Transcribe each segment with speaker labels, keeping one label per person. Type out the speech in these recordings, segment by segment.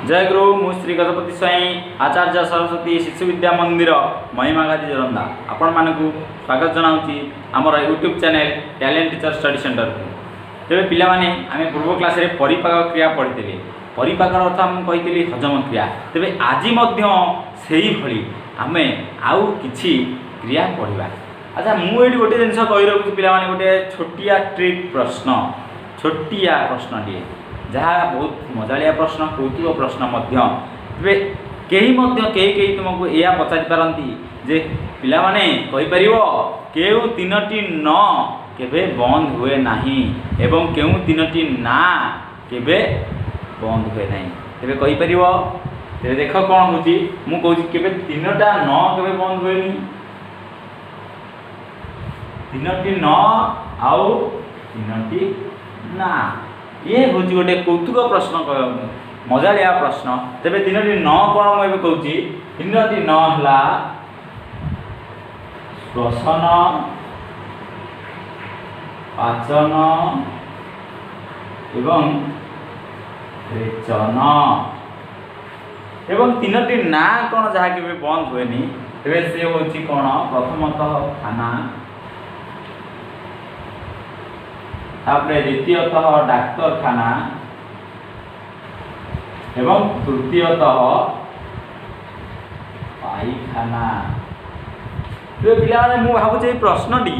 Speaker 1: ଜୟଗୁରୁ। ମୁଁ ଶ୍ରୀ ଗଜପତି ସ୍ୱାଇଁ, ଆଚାର୍ଯ୍ୟ ସରସ୍ୱତୀ ଶିଶୁ ବିଦ୍ୟା ମନ୍ଦିର, ମହିମାଗାଦି, ଜୋରନ୍ଦା, ଆପଣମାନଙ୍କୁ ସ୍ୱାଗତ ଜଣାଉଛି ଆମର YouTube channel talent teacher study ସେଣ୍ଟରକୁ। ତେବେ ପିଲାମାନେ, ଆମେ ପୂର୍ବ କ୍ଲାସ୍ରେ ପରିପାକ କ୍ରିୟା ପଢ଼ିଥିଲେ। ପରିପାକର ଅର୍ଥ ମୁଁ କହିଥିଲି ହଜମ କ୍ରିୟା। ତେବେ ଆଜି ମଧ୍ୟ ସେଇଭଳି ଆମେ ଆଉ କିଛି କ୍ରିୟା ପଢ଼ିବା। ଆଚ୍ଛା, ମୁଁ ଏଇଠି ଗୋଟିଏ ଜିନିଷ କହି ରଖୁଛି ପିଲାମାନେ, ଗୋଟିଏ ଛୋଟିଆ ଟ୍ରିକ୍ ପ୍ରଶ୍ନ, ଛୋଟିଆ ପ୍ରଶ୍ନଟିଏ, ଯାହା ବହୁତ ମଜାଳିଆ ପ୍ରଶ୍ନ, କୌତୁକ ପ୍ରଶ୍ନ ମଧ୍ୟ। ତେବେ କେହି ମଧ୍ୟ କେହି କେହି ତୁମକୁ ଏହା ପଚାରି ପାରନ୍ତି ଯେ ପିଲାମାନେ, କହିପାରିବ କେଉଁ ତିନୋଟି ନ କେବେ ବନ୍ଦ ହୁଏ ନାହିଁ ଏବଂ କେଉଁ ତିନୋଟି ନା କେବେ ବନ୍ଦ ହୁଏ ନାହିଁ? ତେବେ କହିପାରିବ? ତେବେ ଦେଖ କ'ଣ ହେଉଛି। ମୁଁ କହୁଛି, କେବେ ତିନୋଟା ନ କେବେ ବନ୍ଦ ହୁଏନି, ତିନୋଟି ନ ଆଉ ତିନୋଟି ନା। ଇଏ ହେଉଛି ଗୋଟେ କୌତୁକ ପ୍ରଶ୍ନ, ମଜାଳିଆ ପ୍ରଶ୍ନ। ତେବେ ତିନୋଟି ନ କ'ଣ ମୁଁ ଏବେ କହୁଛି। ତିନୋଟି ନ ହେଲା ଶ୍ଵସନ, ପାଚନ ଏବଂ ରେଚନ। ଏବଂ ତିନୋଟି ନାଁ କ'ଣ ଯାହା କେବେ ବନ୍ଦ ହୁଏନି? ତେବେ ସେ ହେଉଛି କ'ଣ? ପ୍ରଥମତଃ ଥାନା, ତାପରେ ଦ୍ୱିତୀୟତଃ ଡାକ୍ତରଖାନା ଏବଂ ତୃତୀୟତଃ ପାଇଖାନା। ତେବେ ପିଲାମାନେ, ମୁଁ ଭାବୁଛି ଏଇ ପ୍ରଶ୍ନଟି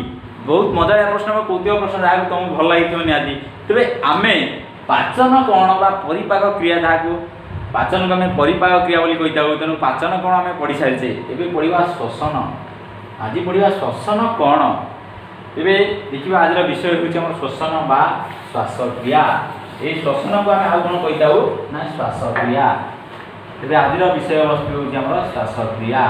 Speaker 1: ବହୁତ ମଜାଳିଆ ପ୍ରଶ୍ନ ବା କୌତୁକ ପ୍ରଶ୍ନ, ଯାହାକୁ ତୁମକୁ ଭଲ ଲାଗିଥିବ ନିହାତି। ତେବେ ଆମେ ପାଚନ କ'ଣ ବା ପରିପାକ କ୍ରିୟା, ଯାହାକୁ ପାଚନକୁ ଆମେ ପରିପାକ କ୍ରିୟା ବୋଲି କହିଥାଉ, ତେଣୁ ପାଚନ କ'ଣ ଆମେ ପଢ଼ି ସାରିଛେ। ଏବେ ପଢ଼ିବା ଶ୍ୱସନ। ଆଜି ପଢ଼ିବା ଶ୍ୱସନ କ'ଣ। ଏବେ ଦେଖିବା, ଆଜିର ବିଷୟ ହେଉଛି ଆମର ଶ୍ୱସନ ବା ଶ୍ୱାସକ୍ରିୟା। ଏଇ ଶ୍ୱସନକୁ ଆମେ ଆଉ କ'ଣ କହିଥାଉ ନା ଶ୍ୱାସକ୍ରିୟା। ତେବେ ଆଜିର ବିଷୟବସ୍ତୁ ହେଉଛି ଆମର ଶ୍ୱାସକ୍ରିୟା।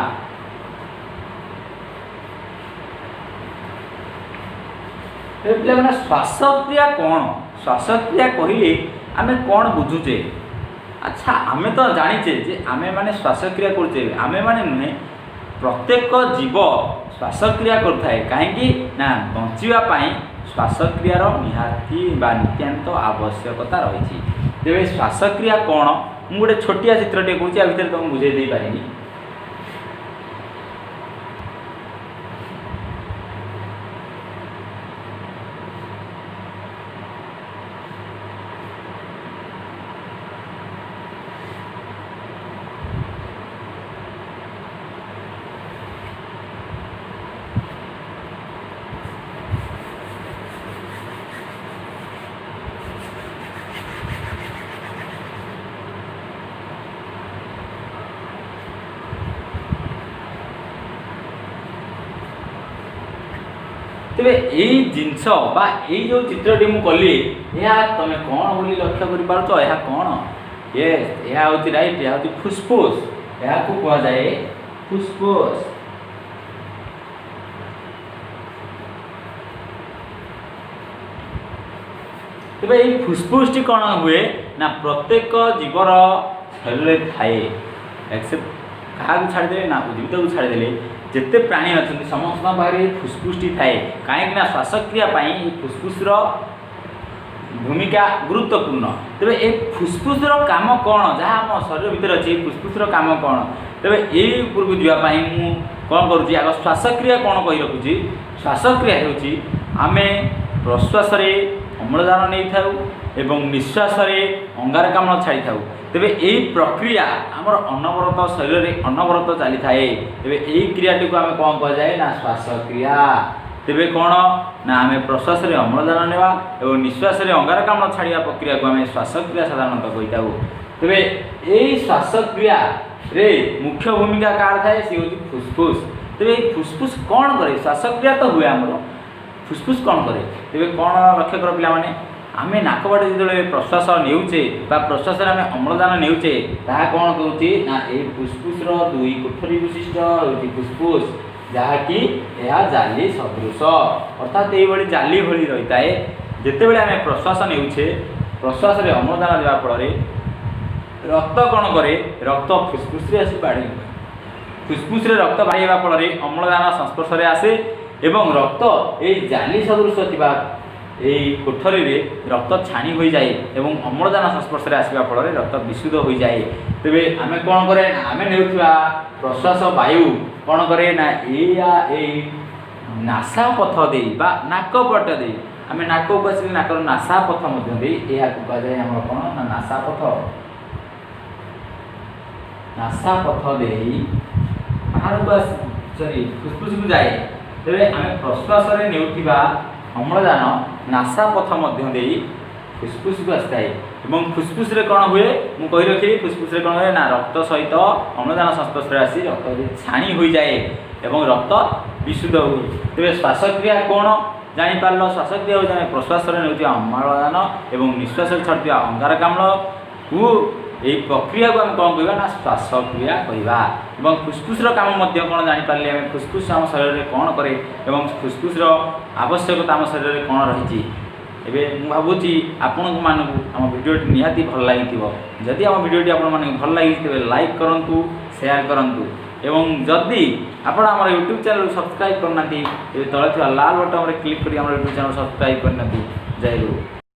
Speaker 1: ତେବେ ପିଲାମାନେ, ଶ୍ୱାସକ୍ରିୟା କ'ଣ? ଶ୍ୱାସକ୍ରିୟା କହିଲେ ଆମେ କ'ଣ ବୁଝୁଛେ? ଆଚ୍ଛା, ଆମେ ତ ଜାଣିଛେ ଯେ ଆମେମାନେ ଶ୍ୱାସକ୍ରିୟା କରୁଛେ। ଆମେମାନେ ନୁହେଁ, ପ୍ରତ୍ୟେକ ଜୀବ ଶ୍ୱାସକ୍ରିୟା କରୁଥାଏ। କାହିଁକି ନା ବଞ୍ଚିବା ପାଇଁ ଶ୍ୱାସକ୍ରିୟାର ନିହାତି ବା ନିତ୍ୟାନ୍ତ ଆବଶ୍ୟକତା ରହିଛି। ତେବେ ଶ୍ୱାସକ୍ରିୟା କ'ଣ? ମୁଁ ଗୋଟେ ଛୋଟିଆ ଚିତ୍ରଟିଏ କହୁଛି, ଆ ଭିତରେ ତୁମକୁ ବୁଝେଇ ଦେଇପାରିବି। ତେବେ ଏଇ ଜିନିଷ ବା ଏଇ ଯେଉଁ ଚିତ୍ରଟି ମୁଁ କଲି, ଏହା ତୁମେ କ'ଣ ବୋଲି ଲକ୍ଷ୍ୟ କରିପାରୁଛ? ଏହା କ'ଣ? ୟେସ୍, ଏହା ହେଉଛି ରାଇଟ୍, ଏହା ହେଉଛି ଫୁସଫୁସ। ଏହାକୁ କୁହାଯାଏ ଫୁସଫୁସ। ତେବେ ଏଇ ଫୁସଫୁସଟି କ'ଣ ହୁଏ ନା ପ୍ରତ୍ୟେକ ଜୀବର ଶରୀରରେ ଥାଏ, ଏକ୍ସେପ୍ଟ କାହାକୁ ଛାଡ଼ିଦେଲେ ନା ଉଦ୍ଭିଦକୁ ଛାଡ଼ିଦେଲେ ଯେତେ ପ୍ରାଣୀ ଅଛନ୍ତି ସମସ୍ତଙ୍କ ପାଖରେ ଏଇ ଫୁସଫୁସଟି ଥାଏ। କାହିଁକି ନା ଶ୍ୱାସକ୍ରିୟା ପାଇଁ ଏଇ ଫୁସଫୁସର ଭୂମିକା ଗୁରୁତ୍ୱପୂର୍ଣ୍ଣ। ତେବେ ଏ ଫୁସଫୁସର କାମ କ'ଣ? ଯାହା ଆମ ଶରୀର ଭିତରେ ଅଛି, ଏଇ ଫୁସଫୁସର କାମ କ'ଣ? ତେବେ ଏଇ ଉପରକୁ ଯିବା ପାଇଁ ମୁଁ କ'ଣ କରୁଛି, ଆଗ ଶ୍ୱାସକ୍ରିୟା କ'ଣ କହି ରଖୁଛି। ଶ୍ୱାସକ୍ରିୟା ହେଉଛି ଆମେ ପ୍ରଶ୍ୱାସରେ ଅମ୍ଳଜାନ ନେଇଥାଉ ଏବଂ ନିଶ୍ୱାସରେ ଅଙ୍ଗାରକାମ୍ଳ ଛାଡ଼ିଥାଉ। ତେବେ ଏଇ ପ୍ରକ୍ରିୟା ଆମର ଅନବରତ, ଶରୀରରେ ଅନବରତ ଚାଲିଥାଏ। ତେବେ ଏଇ କ୍ରିୟାଟିକୁ ଆମେ କ'ଣ କୁହାଯାଏ ନା ଶ୍ୱାସକ୍ରିୟା। ତେବେ କ'ଣ ନା ଆମେ ପ୍ରଶ୍ୱାସରେ ଅମ୍ଳଜାନ ନେବା ଏବଂ ନିଶ୍ୱାସରେ ଅଙ୍ଗାରକାମ୍ଳ ଛାଡ଼ିବା ପ୍ରକ୍ରିୟାକୁ ଆମେ ଶ୍ୱାସକ୍ରିୟା ସାଧାରଣତଃ କହିଥାଉ। ତେବେ ଏଇ ଶ୍ୱାସକ୍ରିୟାରେ ମୁଖ୍ୟ ଭୂମିକା କାହାର ଥାଏ? ସେ ହେଉଛି ଫୁସଫୁସ। ତେବେ ଏଇ ଫୁସଫୁସ କ'ଣ କରେ? ଶ୍ୱାସକ୍ରିୟା ତ ହୁଏ ଆମର, ଫୁସଫୁସ କ'ଣ କରେ? ତେବେ କ'ଣ ଲକ୍ଷ୍ୟ କର ପିଲାମାନେ, ଆମେ ନାକ ବାଟେ ଯେତେବେଳେ ପ୍ରଶ୍ୱାସ ନେଉଛେ ବା ପ୍ରଶ୍ୱାସରେ ଆମେ ଅମ୍ଳଜାନ ନେଉଛେ, ତାହା କ'ଣ କରୁଛି ନା ଏଇ ଫୁସଫୁସର ଦୁଇ କୋଠରୀ ବିଶିଷ୍ଟ ହେଉଛି ଫୁସଫୁସ, ଯାହାକି ଏହା ଜାଲି ସଦୃଶ, ଅର୍ଥାତ୍ ଏଇଭଳି ଜାଲି ଭଳି ରହିଥାଏ। ଯେତେବେଳେ ଆମେ ପ୍ରଶ୍ୱାସ ନେଉଛେ, ପ୍ରଶ୍ୱାସରେ ଅମ୍ଳଜାନ ଦେବା ଫଳରେ ରକ୍ତ କ'ଣ କରେ? ରକ୍ତ ଫୁସଫୁସରେ ଆସି ବାଡ଼େଇ ହୁଏ। ଫୁସଫୁସରେ ରକ୍ତ ବାହାରିବା ଫଳରେ ଅମ୍ଳଜାନ ସଂସ୍ପର୍ଶରେ ଆସେ ଏବଂ ରକ୍ତ ଏଇ ଜାଲି ସଦୃଶ ଥିବା ଏଇ କୋଠରୀରେ ରକ୍ତ ଛାଣି ହୋଇଯାଏ ଏବଂ ଅମ୍ଳଜାନ ସଂସ୍ପର୍ଶରେ ଆସିବା ଫଳରେ ରକ୍ତ ବିଶୁଦ୍ଧ ହୋଇଯାଏ। ତେବେ ଆମେ କ'ଣ କରେ? ଆମେ ନେଉଥିବା ପ୍ରଶ୍ୱାସ ବାୟୁ କ'ଣ କରେ ନା ଏଇଆ ଏଇ ନାସା ପଥ ଦେଇ ବା ନାକ ପଟ ଦେଇ, ଆମେ ନାକକୁ ଆସିଲେ ନାକର ନାସା ପଥ ମଧ୍ୟ ଦେଇ, ଏହାକୁ କୁହାଯାଏ ଆମର କ'ଣ ନା ନାସା ପଥ। ନାସା ପଥ ଦେଇ ବାହାରକୁ ଆସି, ସରି, ଫୁସଫୁସକୁ ଯାଏ। ତେବେ ଆମେ ପ୍ରଶ୍ୱାସରେ ନେଉଥିବା ଅମ୍ଳଜାନ ନାସା ପଥ ମଧ୍ୟ ଦେଇ ଫୁସଫୁସକୁ ଆସିଥାଏ ଏବଂ ଫୁସଫୁସରେ କ'ଣ ହୁଏ ମୁଁ କହି ରଖିଲି। ଫୁସଫୁସରେ କ'ଣ ହୁଏ ନା ରକ୍ତ ସହିତ ଅମ୍ଳଜାନ ସଂସ୍ପର୍ଶରେ ଆସି ରକ୍ତ ଛାଣି ହୋଇଯାଏ ଏବଂ ରକ୍ତ ବିଶୁଦ୍ଧ ହୁଏ। ତେବେ ଶ୍ୱାସକ୍ରିୟା କ'ଣ ଜାଣିପାରିଲ? ଶ୍ୱାସକ୍ରିୟା ହେଉଛି ଆମେ ପ୍ରଶ୍ୱାସରେ ନେଉଥିବା ଅମ୍ଳଜାନ ଏବଂ ନିଶ୍ୱାସରେ ଛାଡ଼ୁଥିବା ଅଙ୍ଗାରକାମ୍ଳକୁ, ଏହି ପ୍ରକ୍ରିୟାକୁ ଆମେ କ'ଣ କହିବା ନା ଶ୍ୱାସକ୍ରିୟା କହିବା। ଏବଂ ଫୁସଫୁସର କାମ ମଧ୍ୟ କ'ଣ ଜାଣିପାରିଲେ ଆମେ? ଫୁସଫୁସ ଆମ ଶରୀରରେ କ'ଣ କରେ ଏବଂ ଫୁସଫୁସର ଆବଶ୍ୟକତା ଆମ ଶରୀରରେ କ'ଣ ରହିଛି। ଏବେ ମୁଁ ଭାବୁଛି ଆପଣମାନଙ୍କୁ ଆମ ଭିଡ଼ିଓଟି ନିହାତି ଭଲ ଲାଗିଥିବ। ଯଦି ଆମ ଭିଡ଼ିଓଟି ଆପଣମାନଙ୍କୁ ଭଲ ଲାଗିଛି, ତେବେ ଲାଇକ୍ କରନ୍ତୁ, ସେୟାର କରନ୍ତୁ ଏବଂ ଯଦି ଆପଣ ଆମର ୟୁଟ୍ୟୁବ୍ ଚ୍ୟାନେଲକୁ ସବସ୍କ୍ରାଇବ୍ କରିନାହାନ୍ତି, ତେବେ ତଳେ ଥିବା ଲାଲ ବଟନରେ କ୍ଲିକ୍ କରି ଆମର ୟୁଟ୍ୟୁବ୍ ଚ୍ୟାନେଲ୍ ସବସ୍କ୍ରାଇବ୍ କରିନିଅନ୍ତୁ। ଜୟ ଗୁରୁ।